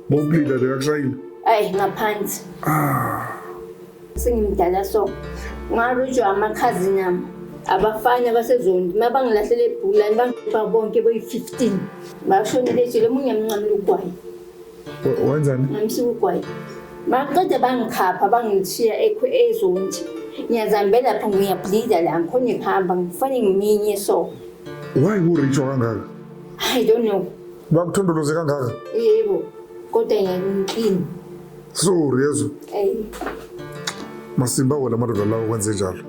Bowukulila bekakushayile? Ayi ngaphansi. Ah. Sengimdala so. Ngarujwa amakhazini ami. Abafana basezondi uma bangilahlele ebhulani bangiba bonke boyi-15. Bashonile ejele omunye amncamela ugwayi. Wenzani? Ngamsika ugwayi. Baqeda bangikhapha bangishiya ezondi. Ngiyazihambela lapho ngiyableeda la ngikhona ukuhamba ngifanele ngiminye so. Why kurejwa kangaka? I don't know. Bakuthondoloze kangaka? Yebo. Kodwa ngiyinkinga. Sorry yezo. Ey. Masimba wona amadoda lawo kwenze njalo.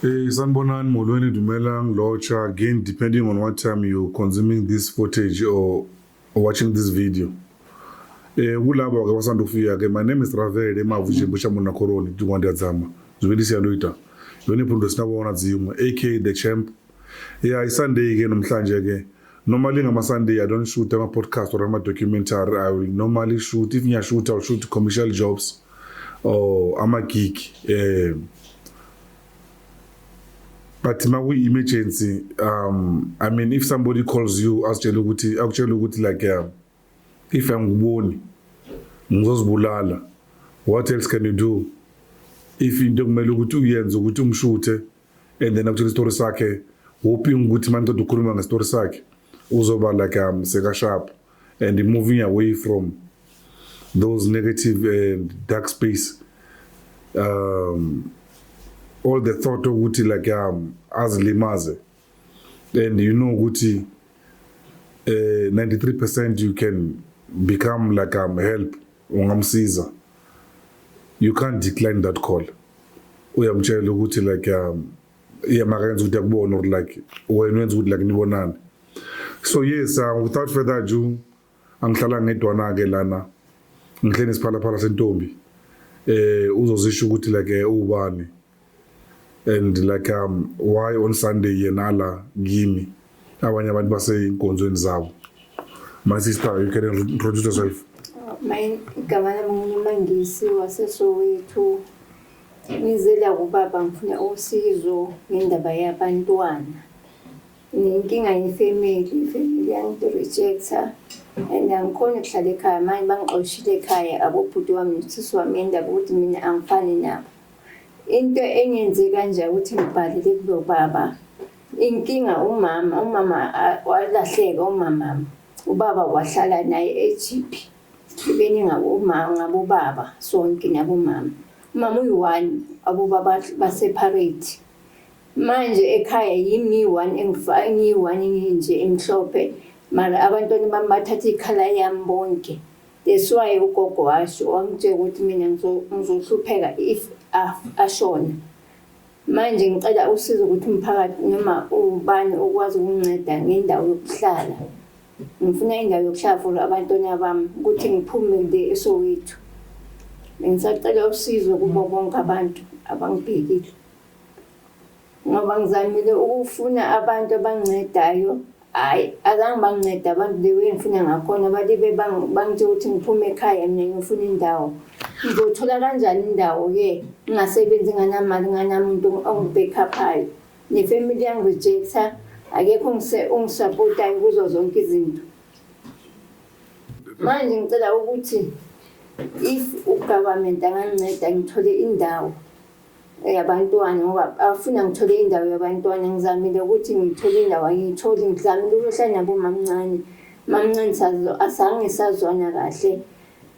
Hey, sanibonani, molweni, dumelang, locha. Again, depending on what time you're consuming this footage or watching this video. Kulabo ke basanda ukufika ke, my name is Ravele Mavu Jimbo Shamuna Koroni, Dingwandi Dzama. Zibili siyaluita. Yona iphundo sinabona dzimwe, aka the champ. Yeah, iSunday ke namhlanje ke. Normally ngama Sunday I don't shoot ama podcast or ama documentary. I will normally shoot, if ngiya shoot, I'll shoot commercial jobs or ama gig. But ma ku emergency, I mean, if somebody calls you asitshela ukuthi, akutshela ukuthi like if angikuboni ngizozibulala, what else can you do? If into kumele ukuthi uyenze ukuthi umshuthe and then akutshela isitori sakhe, hoping ukuthi manje ukhuluma ngestori sakhe uzoba like seka sharp and moving away from those negative and dark space, all the thought ukuthi like azilimaze, and you know ukuthi 93% you can become like help, ungamsiza, you can't decline that call. Uyamtshela ukuthi like yeah, makayenza ukuthi akubone or like wena wenza ukuthi like nibonane. So yes, without further ado, angihlala ngedwana ke lana, ngihleli nesiphalaphala sentombi, uzozisho ukuthi like ubani and like why on Sunday yena la kimi, abanye abantu baseyinkonzweni zabo. My sister, you can introduce yourself. My igama lami nguMangisi waseSoweto. Ngizela kubaba ngifuna usizo ngendaba yabantwana. Nginenkinga yefamily, ifamily yangi-rejecta and angikhoni ukuhlala ekhaya manje, bangixoshile ekhaya abobhuti wami nosisi wami ngendaba ukuthi mina angifani nabo. Into engenze kanje ukuthi ngibhalele kulo baba. Inkinga umama, umama walahleka umama. Ubaba wahlala naye eJipi. Sihlukene ngabomama, ngabobaba sonke nabomama. Umama uyi-one, abobaba ba-separate. Manje ekhaya yimi ngiyi-one, ngiyi-one nginje emhlophe, mara abantwana bami bathatha i-colour yami bonke. That's why ugogo washo wangitshela ukuthi mina ngizohlupheka if ashona. Manje ngicela usizo ukuthi umphakathi noma ubani okwazi ukunginceda ngendawo yokuhlala. Ngifuna indawo yokuhlala for abantwana bami ukuthi ngiphume le eSoweto. Bengisacela usizo kubo bonke abantu abangibhekile. Ngoba ngizamile ukufuna abantu abangincedayo, hhayi azange bangincede abantu the way engifuna ngakhona, balibe bangitshela ukuthi ngiphume ekhaya mina ngiyofuna indawo. Ngizothola kanjani indawo-ke ngingasebenzi, nginganamali, nginganamuntu ongi-back-up-ayo. Nefamily yangi-reject-a, akekho ongisapotayo kuzo zonke izinto. Manje ngicela ukuthi if ugovernment anganginceda ngithole indawo yabantwana, ngoba afuna ngithole indawo yabantwana. Ngizamile ukuthi ngithole indawo, angiyitholi. Ngizamile ukuhlala nabo mamncane, mamncane azange sazwana kahle,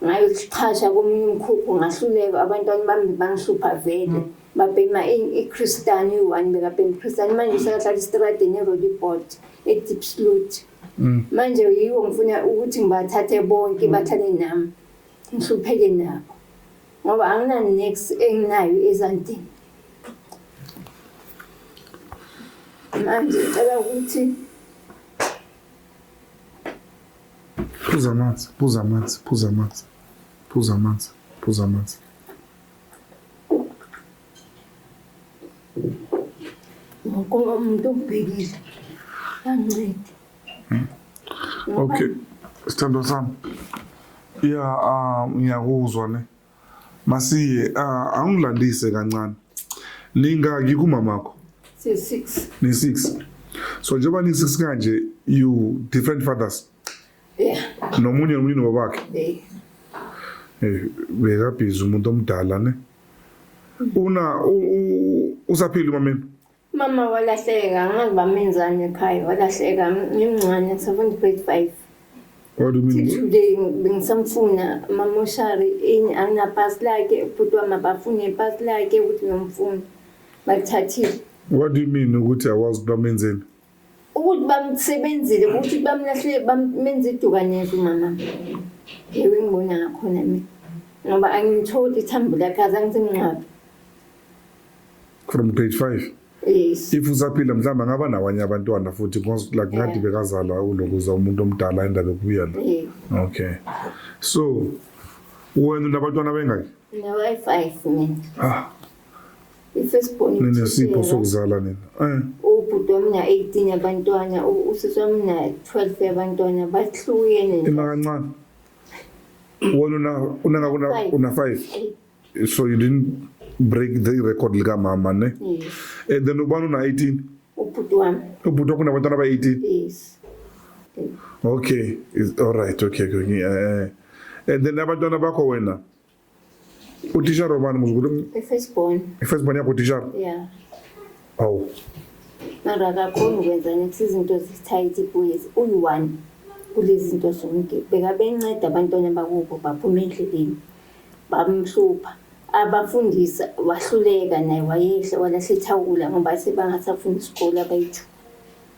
ngayochasha komunye umkhukhu ngahluleka. Abantwana bami bangihlupha vele, babhema i-crystal, iyi-one bekabhema i-crystal. Manje sekahlala esitradeni e-Roodepoort, e-Diepsloot. Manje yiwo ngifuna ukuthi ngibathathe bonke bahlale nami, ngihlupheke nabo, ngoba angina-nex enginayo ezandleni. Manje ngicela ukuthi Phuza amanzi, phuza amanzi, phuza amanzi, phuza amanzi, phuza amanzi. Wonke umuntu ongibhekile angincede. Okay, sithandwa sami. Yeah, ngiyakuzwa ne. Masiye, angilandise kancane. Ningaki kumamakho? Si-six. Ni-six. So njengoba ni-six kanje, you different fathers. Yeah. Nomunye nomunye nobabakhe. Eh. Eh, bekabhizi umuntu omdala ne. Una usaphila umameni? Mama walahleka, angazi bamenzani ekhaya, walahleka ngimncane ngisafunda grade 5. What do you mean? Till today bengisamfuna amamoshari ini anginapasi lakhe, ubhuti wami abafuni ipasi lakhe ukuthi ngiyomfuna. Balithathile. What do you mean ukuthi awazi ukuthi bamenzeni? Ukuthi bamsebenzile, ukuthi bamlahle bamenza idukaneza umama. Yebo engibona ngakhona mina. Ngoba angimtholi ithambo lakhe azange sengingcwabe. From grade 5. Yes. If usaphila mhlawumbe angaba nabanye abantwana futhi because like ngathi bekazala ulokuza umuntu omdala indaba yokubuya la. Yeah. Okay. So wena unabantwana bengaki? Nabayi-five mina. Ah, I-first born ninesipho sokuzala nina. Eh. Ubhuti wami na-18 abantwana, usisi wami na-12 yabantwana, bahlukene nje. Ima kancane. Wena una una Five. una 5. So you didn't break the record lika mama ne? Yes. And then ubani una 18? Ubhuti wami. Ubhuti wakho unabantwana ba 18? Yes. Okay, is all right, okay. And then abantwana bakho wena utishara ubani muzukulu? I-first born. I-first born yakho utishara? Yeah. Awu. Mara akakhoni ukwenza niks, izinto zithayithi kuye, uyi-one kulezi zinto zonke. Bekabenceda abantwana bakubo baphume endleleni, bamhlupha. Abafundisa wahluleka naye wayehla walahla ithawula ngoba sebangasafuni isikole abayi-two.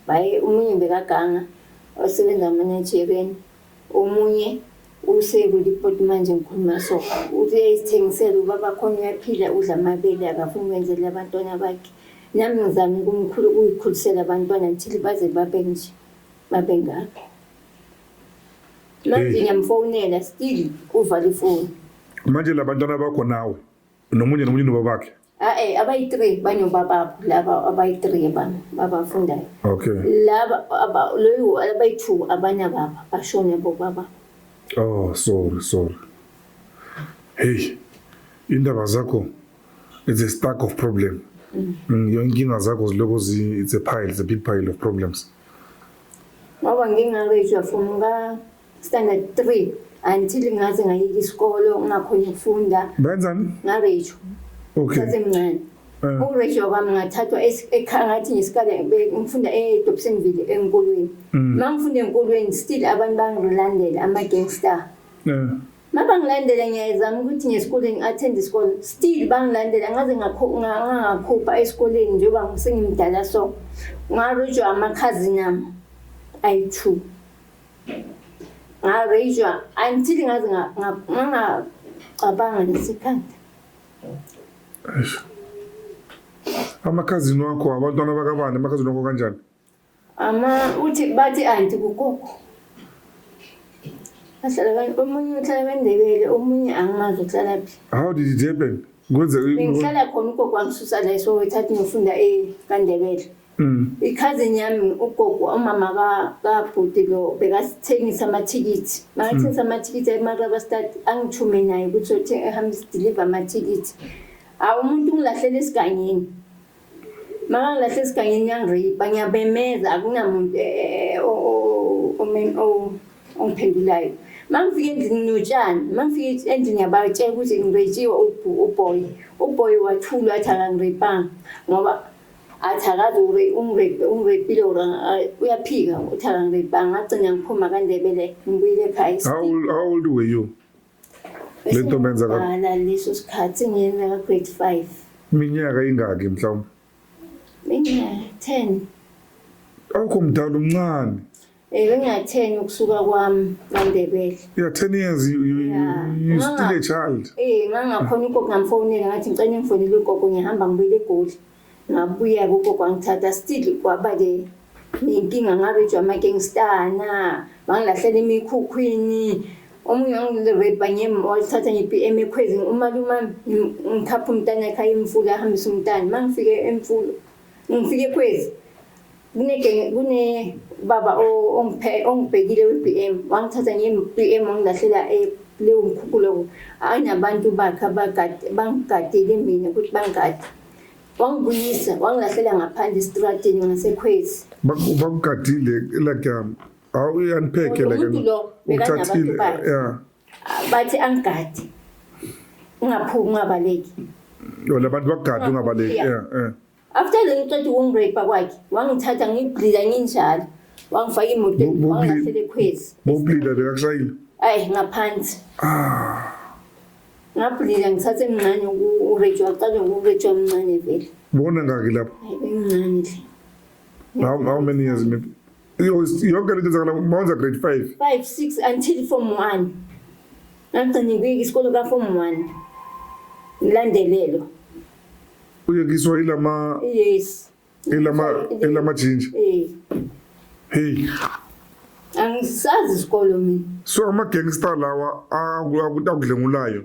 Baye omunye bekaganga osebenza ama-Nigerian, omunye usekulipoti manje ngikhuluma so. Uthi uyayithengisela ubaba khona uyaphila udla amabele akafuni ukwenzela abantwana bakhe. Nami ngizama ukuyikhulisela abantwana until baze babe nje babe ngaka. Manje Hey. ngiyamfonela still uvala ifoni. Manje labantwana bakho nawe nomunye nomunye nobabakhe. Ah abayi-3 banobababo laba abayi-3 bami abafundayo. Okay. Laba loyo abayi-2 abanababa bashona bobaba. Oh, sorry, sorry. Hey, indaba zakho it's a stack of problem. Yonke inkinga zakho ziloko it's a pile, it's a big pile of problems. Ngoba ngingarejwa from ka standard 3 until ngaze ngayeka isikolo ngingakhoni ukufunda. Benzani? Ngarejwa. Okay. Sasemncane. Ukurejwa kwami ngathathwa ekhaya ngathi ngesikole ngifunda eDobsonville enkolweni. Uma ngifunda enkolweni still abantu bangilandela ama-gangster. Uma bangilandela ngiyazama ukuthi ngesikoleni ngi-attend isikole still bangilandela ngaze ngangakhupha esikoleni njengoba sengimdala so. Ngarejwa amakhazini ami ayi-2. Ngarejwa until ngaze ngangacabanga nesikhanda. Amakhazini wakho abantwana bakabani amakhazini wakho kanjani? Ama uthi bathi anti kugogo. Ahlala omunye uhlala kwaNdebele omunye angimazi uhlala phi. How did it happen? Kwenze Bengihlala khona ugogo wangisusa la eSoweto athi ngifunda kaNdebele. Ikhazini yami ugogo umama kabhuti lo bekasithengisa amathikithi. Makathengisa amathikithi eMarabastad angithume naye ukuthi ehambise deliver amathikithi. Awu umuntu ungilahlela esigangeni. Makangilahlela esigangeni uyangirape, ngiyabemeza akunamuntu ongiphendulayo. Mangifika endlini notshani, mangifika endlini ngiyabatshela ukuthi ngiretshiwe uboy. Uboy wathula wathi akangirepanga ngoba athi akazi ungirepile or uyaphika uthi akangirepanga. Ngagcina ngiphuma kaNdebele ngibuyele ekhaya. How old were you? Le nto benza Leso sikhathi ngiyenza ka grade 5. Minyaka ingaki mhlawumbe? Bengiya 10. Awukho mdala umncane. Bengiya 10 ukusuka kwami kaNdebele. Yeah, 10 years you still a child. Ngangakhona ugogo ngamfonela ngathi ngicela ngifonele ugogo ngihamba ngibuyele eGoli. Ngabuya ugogo wangithatha still kwaba ke nenkinga ngarejwa ama-gangster na bangilahlela emikhukhwini. Omunye wangirepa wathatha nge-BM ekhwezi umalume ngikhapha umntana ekhaya emfula ahambise umntana. Mangifike emfula ngifike ekhwezi kune baba ongibhekile we-BM wangithatha nge-BM wangilahlela leyo mkhukhu lowo. Ayinabantu bakhe bangigadile mina ukuthi bangigade. Wangibuyisa wangilahlela ngaphandle esitradini ngasekhwezi. Bakugadile like Awu unpack Lo like muntu lo bekanabantu ukuthathile bakhe. yeah. Bathi angigadi. Ungaphumi ungabaleki. Yo labantu bakugada ungabaleki. Yeah. Yeah, yeah. After le ngiqeda ukungirape kwakhe, wangithatha ngibleeda nginjalo. Wangifaka emotweni, wangilahlela ekhwezi. Bobulila bekakushayile. Ayi ngaphansi. Ah. Ngableeda ngithathe emncane urejo waqala ngokurejo omncane vele. Bona ngaki lapho? Hayi bengincane nje. How many years maybe? Yonke lento yenzakala mawunza grade 5. 5 6 until form 1. Ngagcina ngikuyeka isikolo ka form 1. Ngilandelelwa. Uyekiswa ilama Yes. ilama jinja. Eh. Hey. Angisazi isikolo mina. So ama gangster lawa akudlengulayo.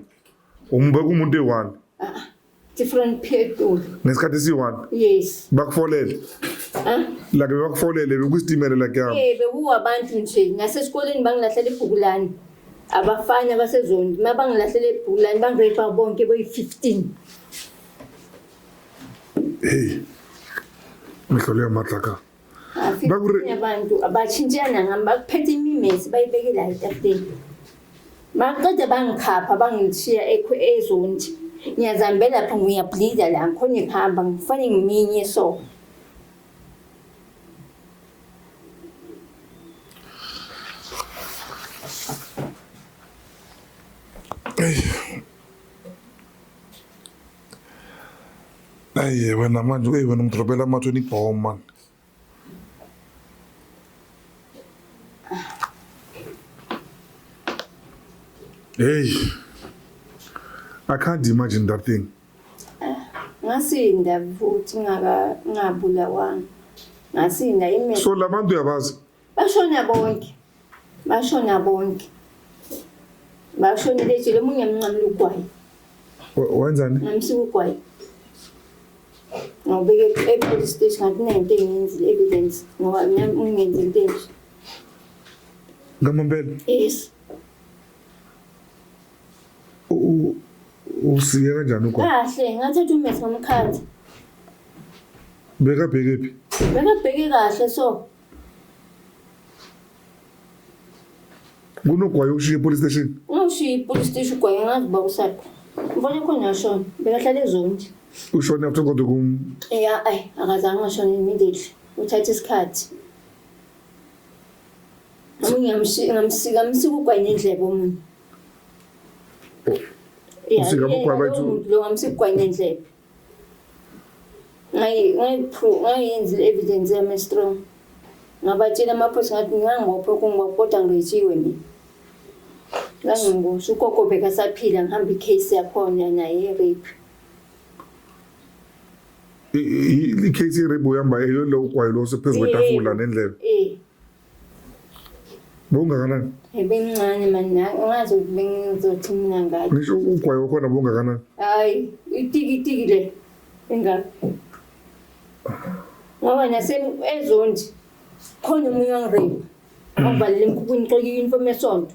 Umbeka umuntu eyi-one Ah, different people. ngesikhathi esiyi-one Yes. bakufolele Ah. like bakufolele bekuyisitimela like ya Eh bekuwabantu nje nasesikoleni bangilahlela ibhuku lami. Abafana basezondi mabangilahlela ibhuku lami bangirape bonke boyi-15. Hey mehlolo ya matla ka Ah, Bakure- 15 abantu abashintshana ngami bakuphethe imimesi bayibeke la etafuleni. Baqeda bangikhapha bangishiya ezondi. Ngiyazihambela lapho ngiyableeda la ngikhona ukuhamba ngifanele ngiminye so. Ayi wena manje eyi wena ungidropela ama-tonic bomb man. Hey, I can't imagine that thing. Ngasinda futhi ngingabulawanga. Ngasinda imesi. So labantu uyabazi? Bashona bonke. Bashona bonke. Bashonile ejele omunye ngamnqamula ugwayi. Wenzani? Ngamsika ugwayi. Ngawubeka e-police station ngathi kunento engiyenzile evidence ngoba mina ngingenzi into enje. Ngamampela? Yes. Usike kanjani ugwayi? Kahle, ngathatha umesi ngamkhatha. Bekabheke phi? Bekabheke kahle so. Kunogwayi okushiya e-police station? Ungishiya i-police station ugwayi ngazi uba usaphi. Ngibona khona washona. Bekahlala ezondi. Ushone after kodwa kum Yeah, ayi akazange ashone immediately. Uthatha isikhathi. Omunye ngamsika ngamsika ugwayi nendlebe omunye. Yeah, Usika ugwayi lowo bayithi- muntu lo ngamsika ugwayi nendlebe. Ngayenza i-evidence yami strong. Ngabatshela amaphoyisa ngathi ngangibophe kungibophe kodwa ngiretshiwe mina. Ngangingosho ugogo bekasaphila ngihamba i-case yakhona naye ye-rape. I-case ye-rape uhamba eyolo ugwayi lo osephezu kwetafula nendlebe. Eh. Bowungakanani? Bengincane mani angazi ukuthi bengizothi mina ngani. Ngisho ugwayi wakhona bowungakanani? Hayi, itiki le engaka. Ngoba nase ezondi khona omunye wangirape. Wangivalela emkhukhwini ngigqoke i-uniform yesonto.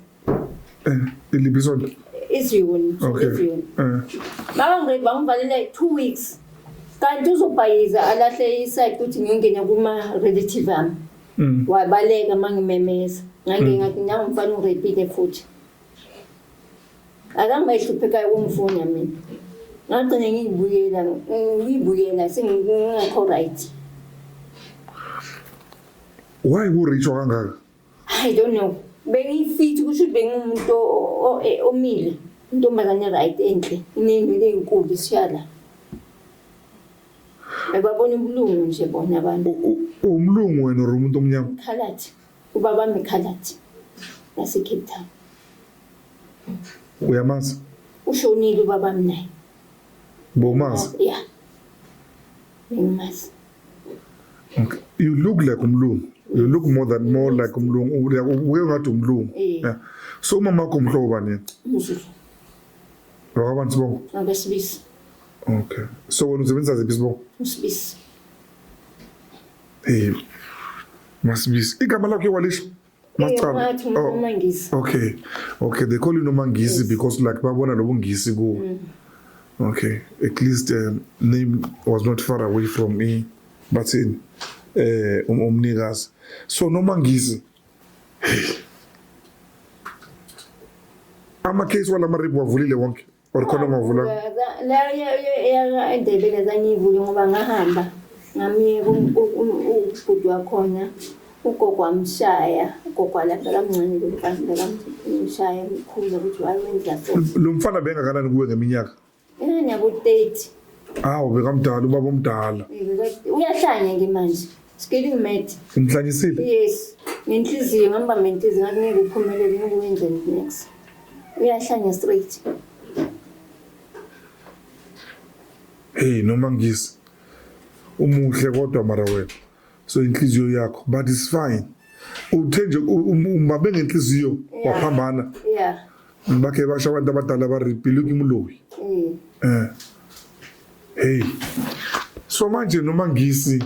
Iliphi isonto? Iziyoni, Okay. iziyoni. Makangirape wangivalela 2 weeks. Kanti uzobhayiza alahle iside ukuthi ngiyongena kuma-relative ami. Wabaleka mangimemeza. Ngangike ngathi nangu umfana ungirepile futhi. Azange bayihluphekayo ukungifuna mina. Ngagcina ngiyibuyela sengingekho right. Why kurich kangaka? I don't know. Bengiyifithi kusho ukuthi bengumuntu omile. Intombazane right enhle. Inenwele ezinkulu isiyala. Bebabona ubulungu nje bona abantu. Umlungu wena or umuntu omnyama? Khaladi. Ubaba wami Khaladi. Nase Cape Town. Uyamazi? Ushonile ubaba wami naye. Bowumazi? Yeah. Bengimazi. Okay. You look like umlungu. You look more like umlungu. Ubuke ngathi umlungu. Yeah. So umama wakho umhlobo bani yena? UmZulu. Wakabani sibongo? WakaSibisi. Okay. So wena usebenzisa ziphi isibongo? USibisi. Hey. Masibisi. Igama lakho walisho? Masicaba. Ngathi uMangisi. Okay. Okay, they call you Nomangisi Yes. because like babona lobungisi kuwe. Okay. At least name was not far away from me. Bathini? Umnikazi. So Nomangisi. Ama-case walama-rape wavulile wonke or khona ongavulanga? La eNdebele zangiyivule ngoba ngahamba ngamyeka ubhuti wakhona, ugogo wamshaya, ugogo walapha kamncane lo mfana, bekamshaya emkhuza ukuthi why wenza so. Lo mfana bengakanani kuwe ngeminyaka? Enabo-30. Awu, bekamdala, ubaba omdala. Uyahlanya ke manje. It's getting mad. Umhlanyisile? Yes. Ngenhliziyo ngambamba inhliziyo ngathi ngeke uphumelele, ngeke uyenze next. Uyahlanya straight. Hey, noma ngisi umuhle kodwa mara wena, so inhliziyo yakho, but it's fine. Uthe nje umbambe ngenhliziyo waphambana. Bakhe basho abantu abadala baripile kimloyi. Hey, so manje noma ngisi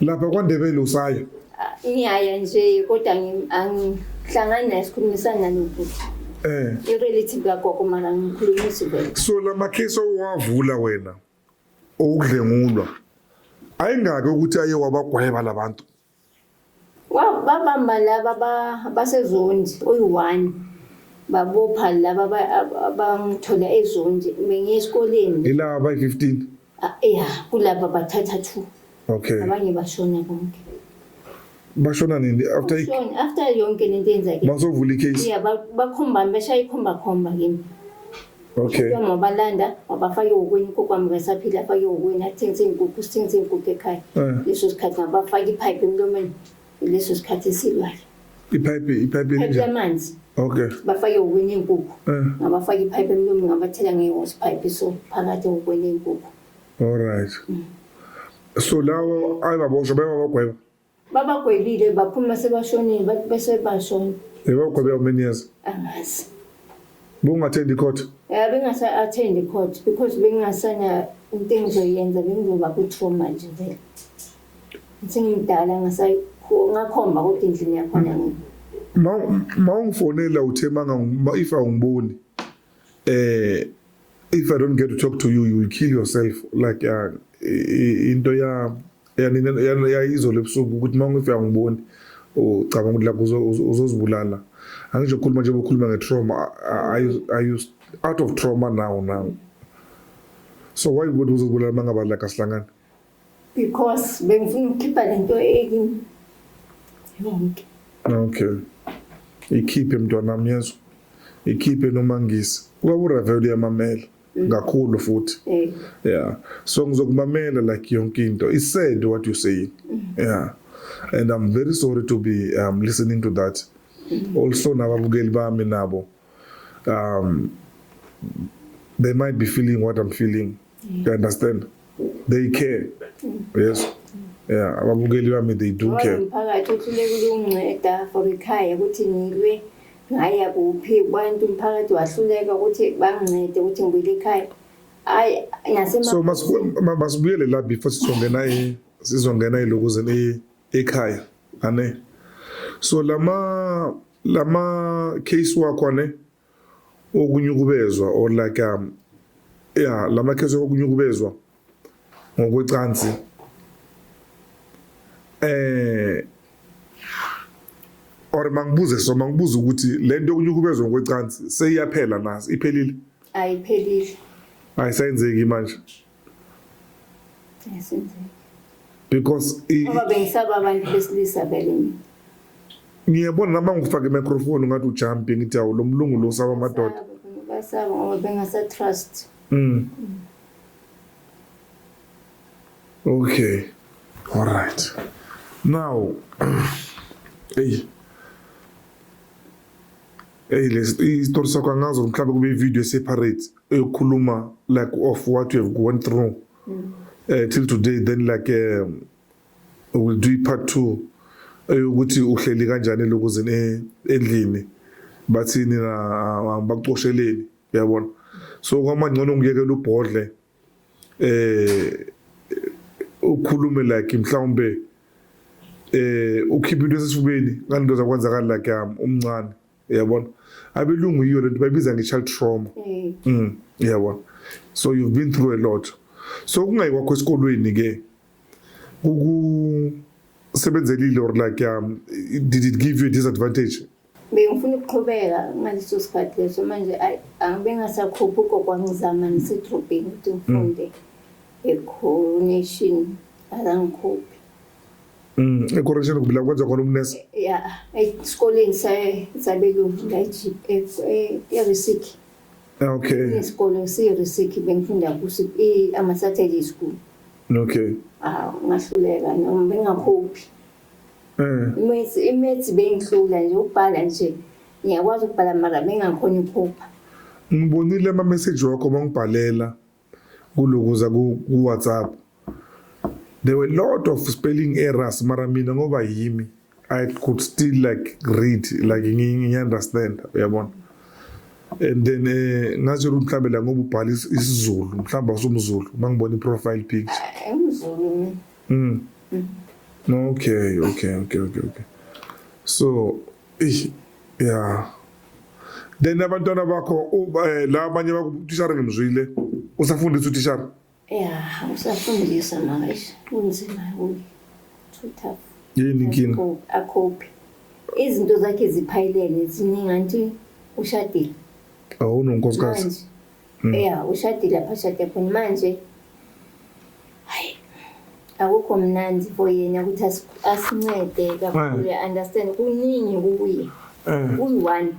lapha kwaNdebele usaya? Ah, ngiyaya nje kodwa angihlangani naye, sikhulumisana nobhuti. I-relative kagogo, mara ngikhulumisi vele. So lama case owavula wena okudlengulwa ayingaki ukuthi aye wabagweba labantu? Babamba laba baseZondi oyi-one, babopha laba abangithola eZondi bengiya esikoleni. Ilaba abayi-15? Ah, ya, kulaba bathatha two. Abanye bashona bonke. Bashona nini? After Bashona after yonke lento eyenzakele. Masovula i-case? Yeah, bakhomba, bashaya ikhomba khomba kimi. Wabalanda wabafaka ehhokweni, ugogo wami kasaphila, afake ehhokweni, athengise iy'nkukhu, sithengise iy'nkukhu ekhaya. Leso sikhathi ngabafaka iphayiphi emlomeni, leso sikhathi esilwayo. Iphayiphi iphayiphi elinjani? Yamanzi. Bafake ehhokweni iy'nkukhu. Ngabafaka iphayiphi emlomeni, ngabathela nge-hose pipe, so phakathi ehhokweni iy'nkukhu. All right. So lawo ayibaboshwa bayabagweba? Babagwebile, baphuma sebashonile, bathi bese bashona. Bebagwebe how many years? Angazi. Bunga-attend court? Ya, bengasa-attend court because bengingasana into engizoyenza, bengizoba ku-trauma nje vele. Sengimdala, ngakhomba kodwa endlini yakhona Ma ungifonela uthe manga if awungiboni, if I don't get to talk to you, you will kill yourself, like into ya yanini ya izolo ebusuku ukuthi ma if awungiboni ucabanga ukuthi lapho uzozibulala. Angisho ukukhuluma nje, ukhuluma nge-trauma. Are you out of trauma now? So why would uzozibulala mangaba like asihlangani? Because bengifuna ukukhipha lento ekimi yonke. Okay, ikhiphe mntwanami, yezwa, ikhiphe noma ngisi kuba uRavel uyamamela kakhulu futhi. Yeah, so ngizokumamela like yonke into. It's sad what you saying, yeah, and I'm very sorry to be listening to that also. Nababukeli bami nabo, they might be feeling what I'm feeling, you understand? They care, yes, yeah, ababukeli bami, they do care. Umphakathi uhlulekile ukunginceda for ekhaya ukuthi ngilwe, ngaya kuphi kubantu, umphakathi wahluleka ukuthi bangincede ukuthi ngibuyele ekhaya. Hayi, nasema So masibuyele la before sizongena ilokuzeni ekhaya ane. So lama case wakho ane okunyukubezwa or like yeah, lama case okunyukubezwa ngokwecansi, or mangibuze, so mangibuze ukuthi lento yokunyukubezwa ngokwecansi seyiyaphela na, iphelile? Ayiphelile. Ayisayenzeki manje? Ayisenzeki. Because Ngoba bengisaba abantu besilisa vele mina. Ngiyabona nama ngifake i-microphone ngathi ujump, ngithi awu, lo mlungu lo usaba amadoda. Basaba ngoba bengasa-trust. Okay. All right. Now, hey. Hey, les isitori sakho angazi mhlawumbe kube i-video separate eyokukhuluma like of what you have gone through till today, then like we'll do part 2 eyokuthi uhleli kanjani lokuzini endlini, bathini na, bakuxosheleni, uyabona? So kwamangcono ngiyekela ubhodle, ukhulume like mhlawumbe ukhipha into esifubeni ngalento zakwenzakala like umncane, uyabona? Abelungu yiyo lento bayibiza nge-child trauma. Uyabona, so you've been through a lot. So kungayi kwakho esikolweni ke kuku Sebenzelile or like did it give you a disadvantage? Bengifuna ukuqhubeka ngaleso sikhathi leso, manje ayi, angibengasakhuphi. Ugogo wangizama ngisedrobheni ukuthi ngifunde e-Coronation, azangikhuphi. E-Coronation kubila kwenza khona umnesi? Ya, esikoleni sabelungu la eRisiki. Isikole siyiRisiki, bengifunda kuso ama-Saturday school. Ah, ngahluleka noma bengakhuphi. I-maths bengihlula nje, ukubhala nje ngiyakwazi ukubhala, mara bengakhoni ukukhupha. Ngibonile ama-message wakho mangibhalela kulokuza ku-WhatsApp. There were a lot of spelling errors, mara mina ngoba yimi I could still like read, like ngi-understand, uyabona. And then ngazitshela ukuthi mhlambe la ngoba ubhala isiZulu, mhlawumbe awusumZulu, mangibona i-profile picture. Umzulu mina. Okay. So, eh, yeah. Then abantwana bakho la abanye bakho, utishara ngimzwile. Usafundisa utishara? Ya, usafundisa, manje kunzima kuye. Too tough. Yini inkinga? Akhophi. Izinto zakhe ziphayilene ziningi, anti ushadile. Awunonkosikazi. Manje. Ya, ushadile lapha ashade khona manje. Hayi. Akukho mnandi for yena ukuthi asincede kakhulu, understand, kuningi kuye. Kuyi-one.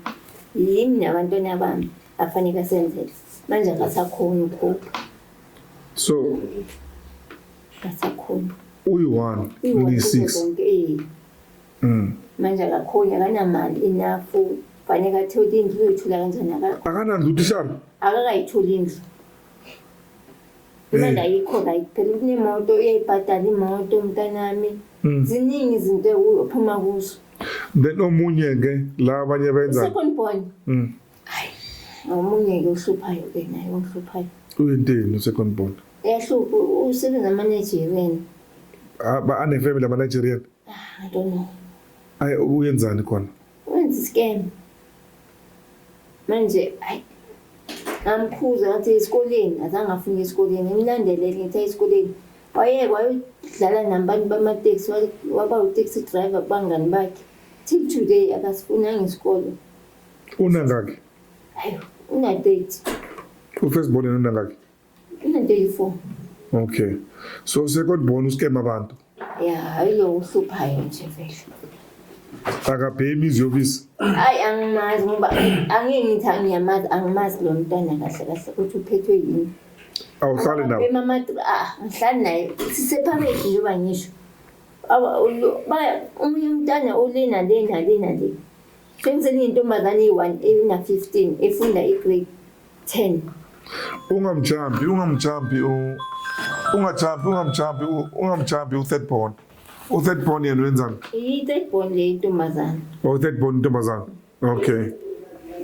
Yimi nabantwana bami afanele asenzele. Manje akasakhoni ukukhupha. So Akasakhoni. Uyi-one, Uyi-one ni kuzo six. zonke, eh. Manje akakhoni, akanamali enough. Fanele athole indlu, uyoyithola kanjani akakho. Akanandlu utishara? Akakayitholi indlu. Imali ayikho right phela, kunemoto, uyayibhadala imoto mntanami. Ziningi izinto ophuma kuzo. Then omunye ke la abanye benza. Second born. Hayi. Omunye ke uhluphayo ke naye, ungihluphayo. Uyintini u-second born? Uyahlupha, usebenza ama-Nigerian. Ane-family ama-Nigerian? Ah, I don't know. Ay, uyenzani khona? Wenza i-scam. Manje hayi, ngamkhuza ngathi esikoleni, azange afune esikoleni, ngimlandelele ngithi aye esikoleni. Wayeka wayodlala nabantu bamateksi, waba u-taxi driver kubangani bakhe. Till today akasifunanga isikolo. Unangaki? Hayi, una-30. U-first born yena unangaki? Una-34. Okay. So second born u-scam abantu. Ya, hayi, lo uhluphayo nje vele. Akabhemi iziyobisi. Hayi, angimazi ngoba angeke ngithi angiyamazi, angimazi lo mntwana kahle kahle ukuthi uphethwe yini. Awuhlali nabo. Akabhemi ah, ngihlali naye. Si-separate njengoba ngisho. Omunye umntwana ule nale nale nale. Sengiseniyintombazane eyi-1 ena-15 efunda i-grade 10. Ungamjampi, ungamjampi, ungajampi, ungamjampi, ungamjampi u-third born. U-third born yena wenzani? I-third born le intombazane. Oh, third born intombazane. Okay.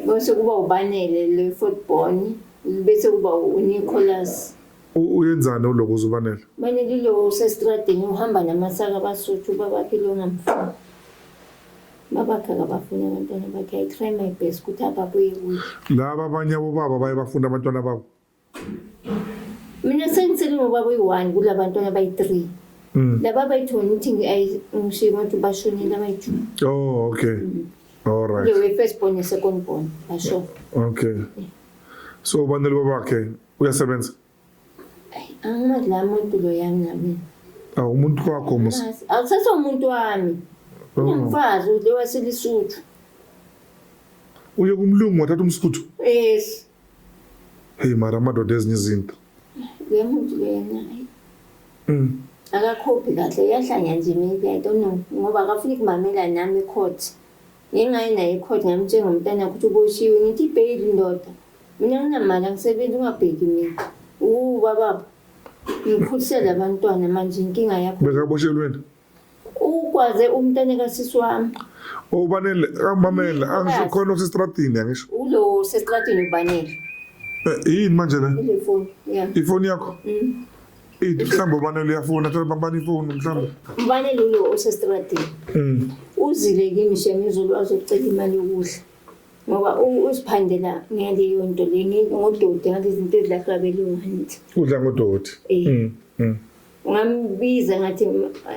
Bese kuba uBanele le fourth born, bese kuba uNicholas. Uyenzani ulokuza uBanele? Banele lo usestradini, uhamba namasaka abaSuthu, babakhe lo ngamfuni. Babakhe akabafuni abantwana bakhe. I try my best ukuthi ababuye kuye. Laba abanye abobaba baye bafunda abantwana babo. Mina sengisele ngobaba oyi-one kulabantwana abayi-three. Laba abayi-two ngithi ngishiye ukuthi bashonile abayi-two. Oh, okay. All right. Kule we-first born ne-second born bashona. Okay. So uBanele babakhe uyasebenza? Ayi, angimazi la muntu lo yami nami. Awu, umuntu wakho mos. Akuseso umuntu wami. Oh. Unomfazi lo waseLisuthu. Uye kumlungu wathatha umsuthu. Yes. Hey, mara amadoda ezinye izinto. Le muntu lena ayi, akakhophi kahle, uyahlanya nje maybe, I don't know, ngoba akafuni kumamela nami e-court. Ngingayi naye e-court, ngamtshela ngomntana ukuthi uboshiwe, ngithi ibheyili ndoda. Mina nginamali, angisebenzi, ungabheki mina. Ubaba ngikhulisele abantwana, manje inkinga yakho. Bekaboshelweni. Ukwaze umntana kasisi wami. UBanele amamela angisho Yazi. khona osestradini angisho. Ulo sestradini uBanele. Yini manje le? Ile phone yeah. Ifoni yakho? Ithi mhlawumbe uBanele uyafuna, thola bambani ifoni mhlawumbe. UBanele ulo osestradini. Uzile kimi shemizulu azocela imali yokudla. Ngoba uziphandela ngaleyo nto le, ngodoti, ngalezi zinto ezilahlwa abelungu angithi. Udla ngodoti. Eh. Ngambiza ngathi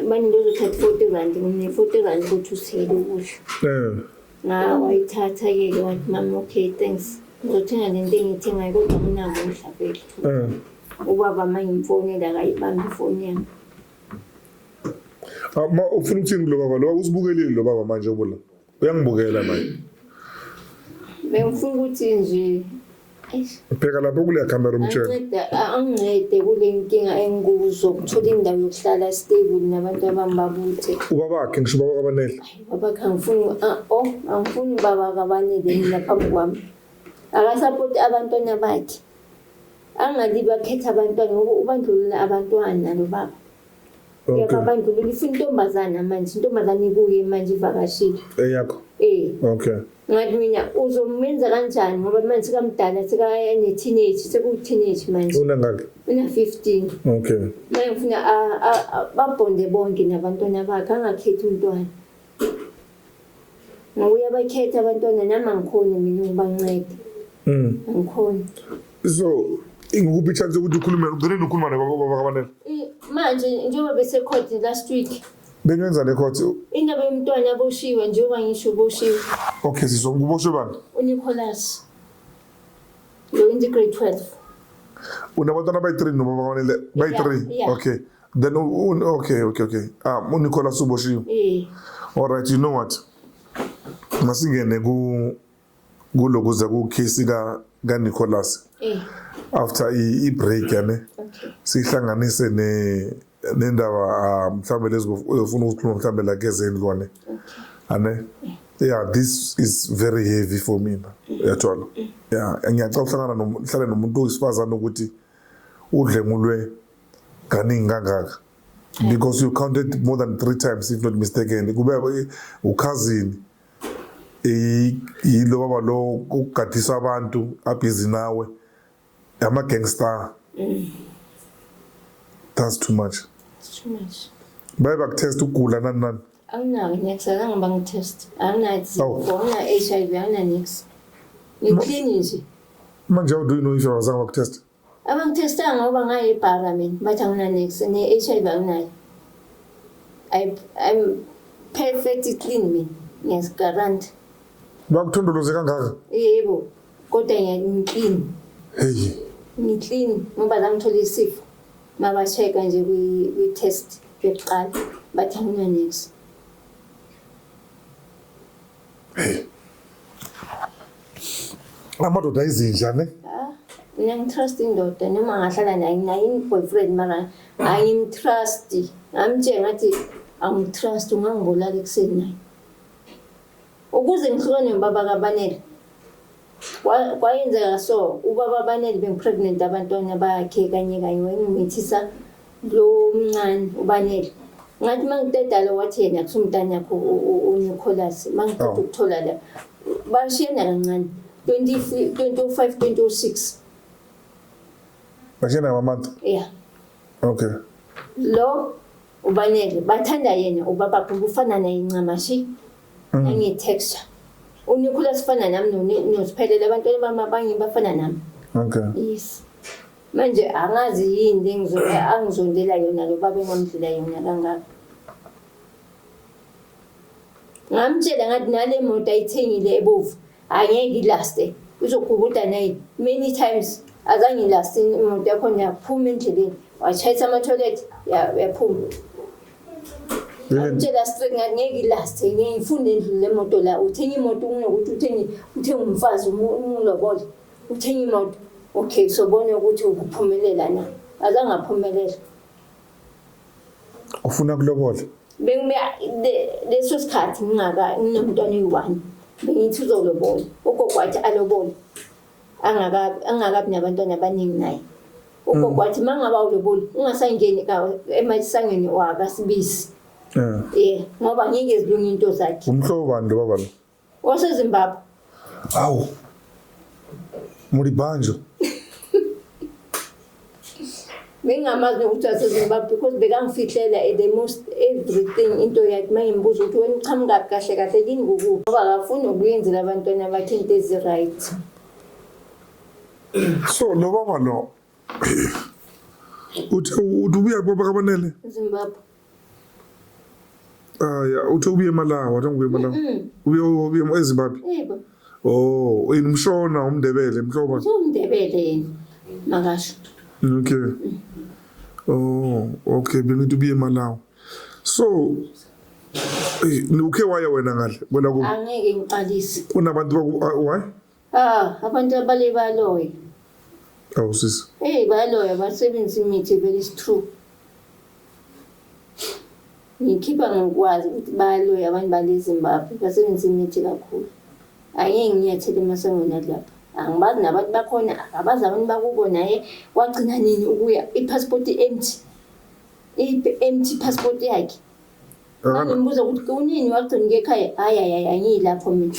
manje ngizothatha R40, ngine-R40 ukuthi usithele ukudla. Ngawayithatha-ke ke, wathi, "Mama, okay, thanks, ngizothenga le nto engiyithengayo," kodwa kunakudla vele. Ubaba uma ngimfonela akayibambi ifoni yami. Ah, ma ufuna ukuthini kulo baba lo? Usibukelile lo baba manje, ubula uyangibukela naye. Bengifuna ukuthi nje, eish, Bheka lapho kuleya khamera, umtshele. Angincede kule nkinga engikuzo, ukuthola indawo yokuhlala stable nabantu abami babuthe. Ubabakhe, ngisho ubaba kaBanele. Babakhe angifuni, oh, angifuni baba kaBanele mina phambi kwami. Akasapoti abantwana bakhe. Angalibi akhetha abantwana ngoba ubandlulula abantwana lo baba. Uyababandlulula, ifuna intombazana manje, intombazane ikuye manje ivakashile. Eyakho? Eh. Okay. Ngathi mina uzomenza kanjani ngoba manje sekamdala, sekane-teenage, sekuwu-teenage manje. Unangaki? Una-15. Okay. Manje ngifuna babhonde bonke nabantwana bakhe, angakhethi umntwana. Ngoba uyabakhetha abantwana, nami angikhoni mina ukubanceda. Angikhoni. So ingukuphi i-chance yokuthi ukhulume, ugcine ukhuluma nababa baba kaBanele? Manje njengoba besecourt last week. Bengenza le court? Indaba yomntwana aboshiwe, njengoba ngisho uboshiwe. Okay, sizo kuboshwe bani? UNicholas. Lo in the grade 12. Unabantwana abayi-3 nobaba kaBanele bayi-3? Yeah. Okay. Then okay. Ah, uNicholas uboshiwe. Eh. All right, you know what? Masingene ku kulokuza ku case ka Nicholas. After i break yane. Okay. Sihlanganise ne nendaba, ah, mhlambe lezi ufuna ukukhuluma mhlambe la kezendlwane. Ane? Yeah, this is very heavy for mina. Uyathola? Yeah, ngiyacela ukuhlangana nohlale nomuntu wesifazane ukuthi udlengulwe kaningi kangaka. Because you counted more than three times, if not mistaken. Kube ucousin, yilo baba lo ukugadisa abantu abhizi nawe, ama gangster. That's too much. It's too much. Baye bakutest ukugula, nani nani? Anginawo niks, azange bangitest. Anginawo Oh. zifo, angina HIV, angina niks. Ngiclean nje. Manje how do you know if abazange bakutest? Abangithestanga ngoba ngaye ebhara mina, bathi angina niks, ne-HIV anginayo. I'm perfect clean mina. Ngiyaziguarantee. Bakuthondoloze kangaka? Yebo, kodwa ngiclean. Hey. Ngiclean ngoba la ngithola isifo. Maba-check-a nje kwi-test yokuqala bathi angina niks. Hey. Amadoda izinja ne? Ah, mina ngitrust indoda noma ngahlala naye, nginaye i-boyfriend, mara angimtrust. Ngamtshela ngathi angimtrust, ungangibulala ekuseni naye. Ukuze ngihlukane nobaba kaBanele. Kwayenzeka so, ubaba Banele bengipregnant abantwana bakhe kanye kanye, wayengimithisa lo mncane uBanele. Ngathi mangiteda lo, wathi yena kusumntana yakho uNicholas. Mangiqeda Oh. ukuthola la, bashiyana kancane, 20 2005, 2006. Bashiyana ngama-month? Yeah. Okay. Lo uBanele bathanda yena ubaba kufana naye ncamashi nange-texture. UNicholas fana nami noSiphelele, abantwana bami abanye bafana nami. Yes, manje angazi yini le angizondela yona lo baba, engamdlela yona kangaka. Ngamtshela ngathi nale moto ayithengile ebovu angeke ilaste, uzogubuda naye many times. Azange ilaste imoto yakhona, yaphuma endleleni, washayisa ama-toilet, yaphuma. Ngamtshela straight ngathi ngeke ilaste, ngeke ngifune endlini le moto la. Uthenga imoto kunokuthi uthenge umfazi umlobole, uthenga imoto. Okay, sobona ukuthi ukuphumelela na. Azange aphumelela. Ufuna kulobola? Bengime leso sikhathi ngingaka nginomntwana oyi-one, bengithi uzolobola. Ugogo wathi alobole angakabi nabantwana abaningi naye. Ugogo wathi uma ngabe awuloboli ungasangeni emasangeni wakaSibisi. Yeah, ngoba ngeke zilunge into zakhe. Umhlobo bani lo baba lo? WaseZimbabwe. Awu. Muri banjo. Bengingamazi nokuthi waseZimbabwe because bekangifihlela the most everything into yakhe. Uma ngimbuza ukuthi wena uqhamukaphi kahle kahle, kini kukuphi, ngoba akafuni ukuyenzela abantwana bakhe into ezi-right. So lo baba lo Uthi uthi ubuya kubo bakabanele? Zimbabwe. Ah ya, uthi ubuye eMalawi, wathi ngibuye eMalawi. Ubuye ubuye eZimbabwe. Yebo. Oh, yini umshona umndebele mhlobo. Uthi umndebele yena. Makasho. Okay. Oh, okay, bengithi ubuye eMalawi. So, eh ukhe waya wena ngale kwela kubo. Angeke ngiqalise. Kunabantu baku ah, why? Ah, abantu abale baloya. Awu sisi. Hey, baloya basebenzisa imithi vele is true. Ngikhipha ngokwazi ukuthi baloya abantu bale Zimbabwe basebenzisa imithi kakhulu. Angeke nginyathele emasangweni alapha. Angibazi nabantu bakhona, akabazi abantu bakubo naye wagcina nini ukuya i-passport empty. I-empty passport yakhe. Akana Ngimbuza ukuthi unini wagcina ukuya ekhaya? Hayi hayi hayi angiyilapho mina.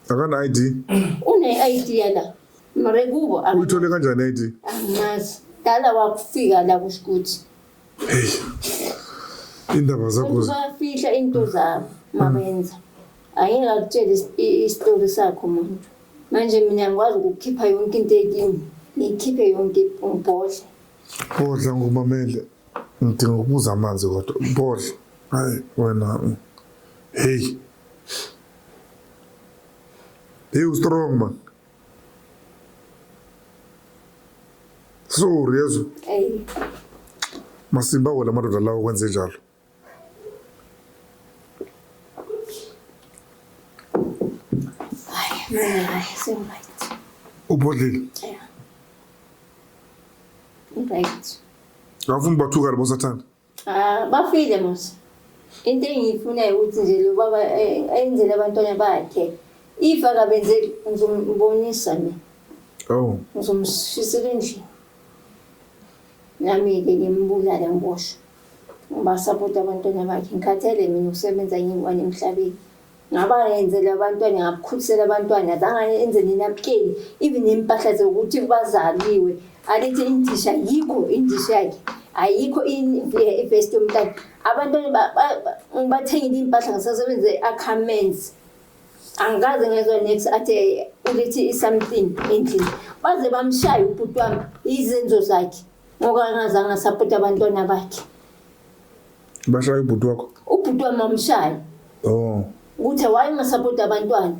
Akana ID. Une-ID yala. Mare kubo Uyithole kanjani ID? angimazi. Dala wakufika la kusho ukuthi. Hey. Indaba zakho Abantu bayafihla into zabo mabenza. Angeke akutshele isitori sakho umuntu. Manje mina ngikwazi ukukhipha yonke into ekimi. Ngikhiphe yonke ngibhodle. Bodla ngokumamele. Ngidinga ukubuza amanzi kodwa. Bodla. Hayi wena. Hey. Hey u strong man. Sorry yezo. Ey. Masimba wona amadoda lawo kwenze njalo. Hayi, mina hayi sengiright. Ubhodlile. Yeah. Right. Awufuni bathuka labo sathana. Ah, bafile mos. Into engiyifunayo ukuthi nje lo baba enzele abantwana bakhe. If akabenzeli ngizombonisa mina. Oh. Ngizomshisela endlini. Nami-ke ngimbulale ngiboshwe. Ngibasapota abantwana bakhe. Ngikhathele mina ukusebenza ngiyi-one emhlabeni. Ngaba ngenzela abantwana, ngabakhulisela abantwana, azange enze nenapukeni, even nempahla zokuthi bazaliwe. Alethe indisha, ayikho indisha yakhe. Ayikho ivesti yomntana. Abantwana ngibathengile iy'mpahla ngisasebenza e-Ackermans. Angikaze ngezwa next athi ulethe i-something endlini. Baze bamshaye ubhuti wami izenzo zakhe ngoba angazange asapota abantwana bakhe. Bashaya ubhuti wakho. Ubhuti wami wamshaya Oh. ukuthi why ungasapoti abantwana.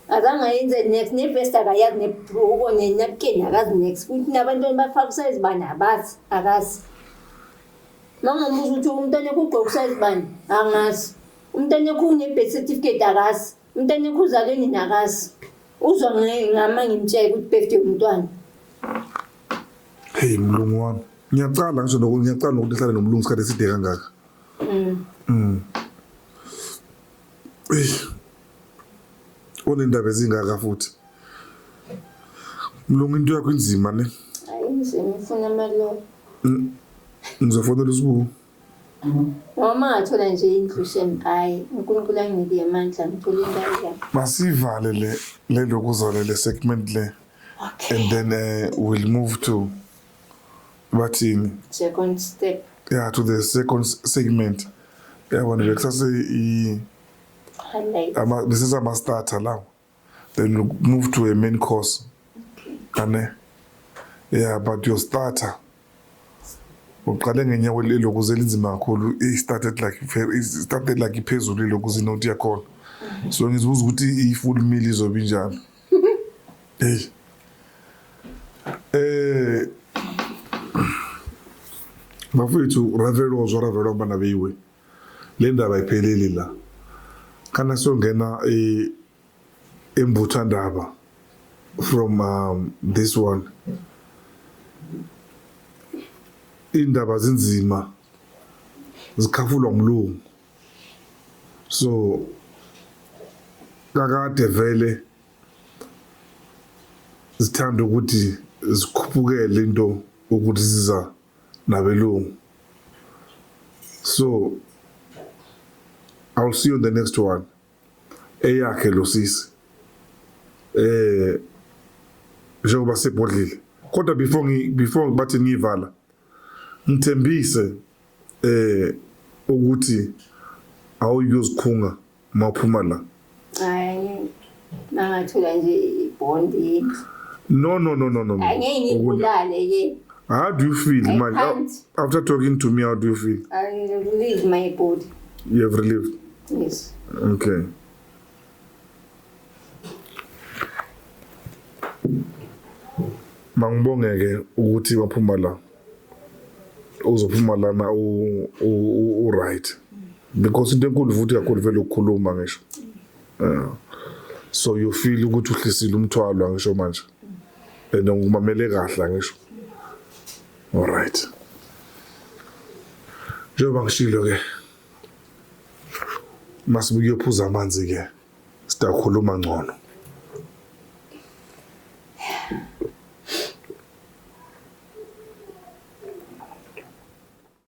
Azange ayenze next nevest akayazi nebhruko nenapkin akazi next ukuthi nabantwana bafaka usayizi bani abazi akazi. Mangambuza ukuthi umntwana wakho ugqoka usayizi bani angazi. Umntwana wakho une-birth certificate akazi. Umntwana wakho uzalwe nini akazi. Uzwa ngama ngimtshela ukuthi birthday yomntwana. Hey mlungu wami. Ngiyacala ngisho nokuthi ngiyacala nokuthi ngihlale nomlungu isikhathi eside kangaka. Eish. Onendaba ezingaka futhi. Mlungu into yakho inzima ne. Hayi inzima ufuna amaloya. Ngizofonela usibuku. Noma ngathola nje indlu shem hayi uNkulunkulu anginike amandla ngithole indawo yami. Masivale le lokuzale le segment le Okay. and then we'll move to bathini? Second step. Yeah, to the second segment. Yabona bekusase i Highlight. ama besesama starter lawo. Then we'll move to a main course. Ane. Yeah, but your starter uqale ngenyawo elokuze elinzima kakhulu. It started like it started like iphezulu ilokuze inothi yakhona. So ngizibuza ukuthi i-full meal izobe injani. Hey. Bafethu Ravelo zwa Ravelo bana beyiwe. Le ndaba ayipheleli la. Kana songena embuthandaba from this one. Indaba zinzima zikhafulwa ngumlungu. So kakade vele zithanda ukuthi zikhuphukele into ukuthi siza nabelungu. So I'll see you on the next one. Eyakhe lo sisi. Njengoba sebhodlile. Kodwa before bathi ngivala ngithembise ukuthi awuyozikhunga mawuphuma la. Hayi mangathola nje ibond yendlu. No, no, no, no, no, no. Angeke ngibulale ke. How do you feel, I man? can't. After talking to me, how do you feel? I relieve my body. You have relieved. Yes. Okay. Mangibonge-ke ukuthi waphuma la. Uzophuma lana u right. Because into enkulu futhi kakhulu vele ukukhuluma ngisho. Yeah. So you feel ukuthi uhlisile umthwalo angisho manje. And ngumamele kahle angisho. All right. Njengoba ngishilo ke masibuye uyophuza amanzi ke sidakhuluma ngcono.